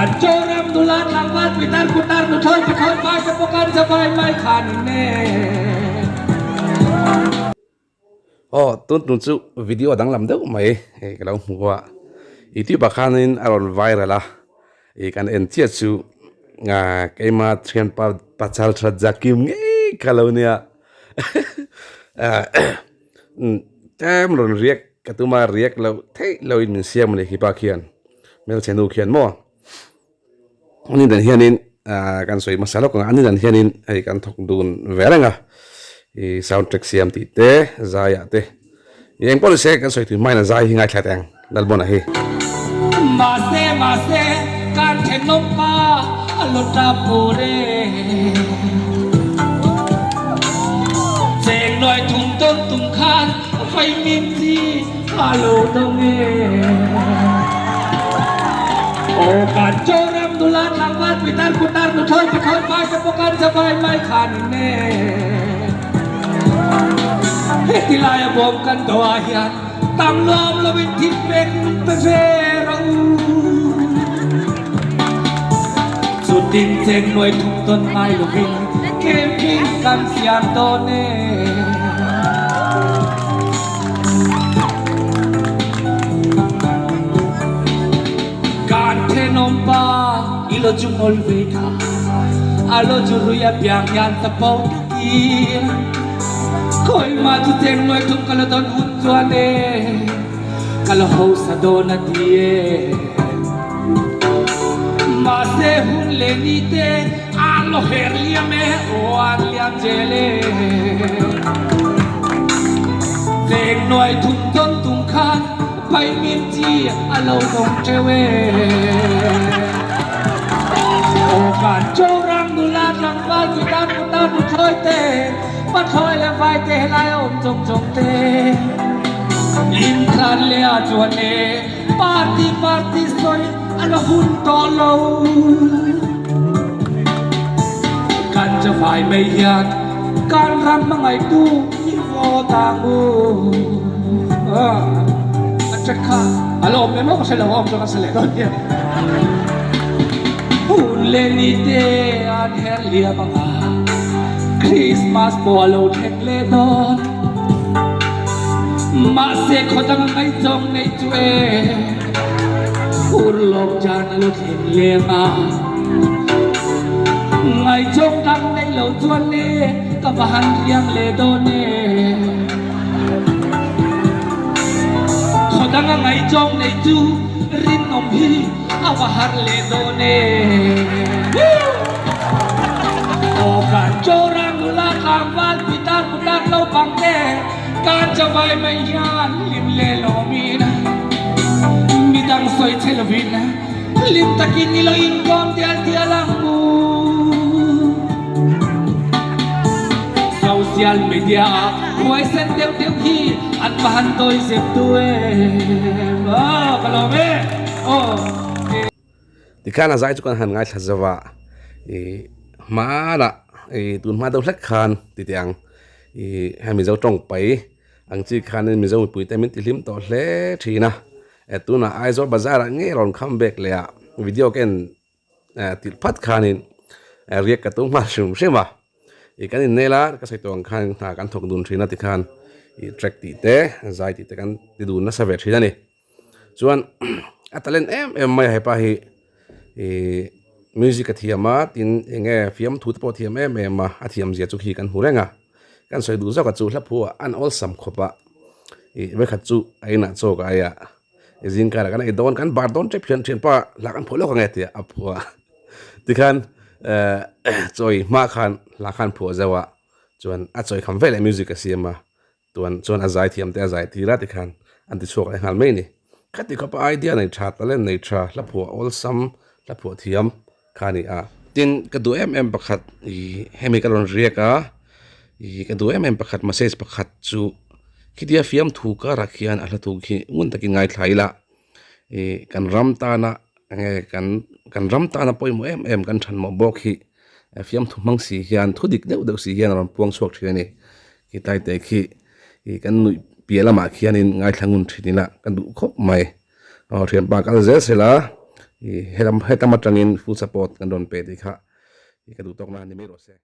Kan Joram nula tlangval pitar putar nuthlawi pathlawi vai te pawh kan zavai mai khan in e. Aw tun tum chu video danglam deuh mai hei ka lo hmu a, youtube ah khanin a rawn viral a, ih kan en chiah chu keima thianpa pachal tha Jakim ngei kha lo nia tlem rawn riak ka tum a riak loh theih loin min siam a ni khipa khian hmelchhe nu khian maw. Ani dan hianin ah kan sawi hmasa lawk ang a, ani dan hianin hei kan thawk dun ve reng a, ih sound track siam tih te zai ah te ih eng pawh ni se kan sawi tui hmain a zai hi ngaithla teh ang Lalbawna hi. Mahse mahse kan thenawm pa a lo tap bur e. Cheng nuai thum tawn tum khan vaimim chi a lo dawng e. Aw kan Joram nula tlangval pitar putar nuthlawi pathlawi vai te pawh kan zavai mai khan in e. Heti laia bawm kan do ah hian tam lawm lo in thil pek min pe ve rawh u. Chutin cheng nuai thum tawn ngai lovin camping kan siam dawn e. Kan thenawm pa i lo chu ngawl ve kha, a lo chu rui a piang hian ta po takin Khawimah chu cheng nuai thum ka la dawn hun chuan e, ka la hausa dawn a ti e. Mahse hun leh ni te an lo her liam e, aw an liam zel e. Cheng nuai thum dawn tum khan Paihmin chi a lo dawng teuh e. Aw kan Chorang nula tlangval pitar putar nuthlawi te, pathlawi leh vai te helai a awm chawng chawng te. Inthlan leh ah chuan e party party sawi a la hun tawh lo. Kan chavai mai hian kan ram hmangaihtu i vote ang u. A track kha a la awm em aw ka hre lo a awm chuan ka sa leh dawn hian. Hun leh ni te an her liam ang a, Christmas pawh a lo thleng leh dawn. Mahse khaw dang ngaihzawng neih chu e, urlawk jan a lo thleng leh ang a. Ngaihzawng dang neih loh chuan le ka va han riang leh dawn e. Khaw danga ngaihzawng neih chu rinawm hi a va har leh dawn e. Aw kan Chora nula tlangval pitar putar naupang te kan chavai mai hian hlim leh lawmin midang sawi che lovin hlim takin i lo inkawm dial dial ang u. Social media ah huaisen deuh deuh hi an va han tawi zep tu em aw ka lawm e aw. Tikhan a zai chu kan han ngaithla zo a, ih hmanah ih tun hma deuh hlek khan ti teh ang ih hei Mizo tawng pai ang chi khanin Mizo mipui te min ti hlim tawh hle thin a, tunah Aizawl bazar ah ngei rawn come back leh a video ka en Tih phat khanin riak ka tum nghal hrim hrim a, ih kan inneil a ka sawi tawh ang khan hna kan thawk dun thin a tikhan ih track tih te zai tih te kan ti dun nasa ve thin a ni. Chuan a talent em em mai a hepa hi ih music a thiam a tin eng nge fiamthu te pawh a thiam em em a, a thiam zia chu khi kan hmu reng a, kan sawi duh zawk a chu hla phu ah an awlsam khawp a, ih vekhat chu a inah chaw ka ei a. Zing karah kan ei dawn kan bar dawn tep hian thianpa hla kan phuah lawk ang e tia a phuah tikhan eh chawi hma khan hla khan phuah zauh a chuan a chawi kham veleh music a siam a tuan chuan a zai thiam te a zai tir a tikhan an ti chhuak leh nghal mai a ni khati khawpa idea nei tha talent nei tha hla phuah awlsam hla phuah thiam kha a ni a. Tin ka duh em em pakhat ih hemi ka rawn riak a ih ka duh em em pakhat message pakhat chu khitia fiamthu karah khian a hla thu khi ngun takin ngaithla ila ih kan ram tana enge kan kan ram tana pawimawh em em kan thanmawh bawk hi fiamthu hmang si hian thu dik deuh deuh si hian a rawn puang chhuak thin a ni khilai te khi ih kan nuih piah lamah khianin ngaithla ngun thin ila ka duh khawp mai. Aw thianpa kal zel sela I helam hetam atangin full support kan rawn pe tih kha i ka duh tawkna ni mai rawh se.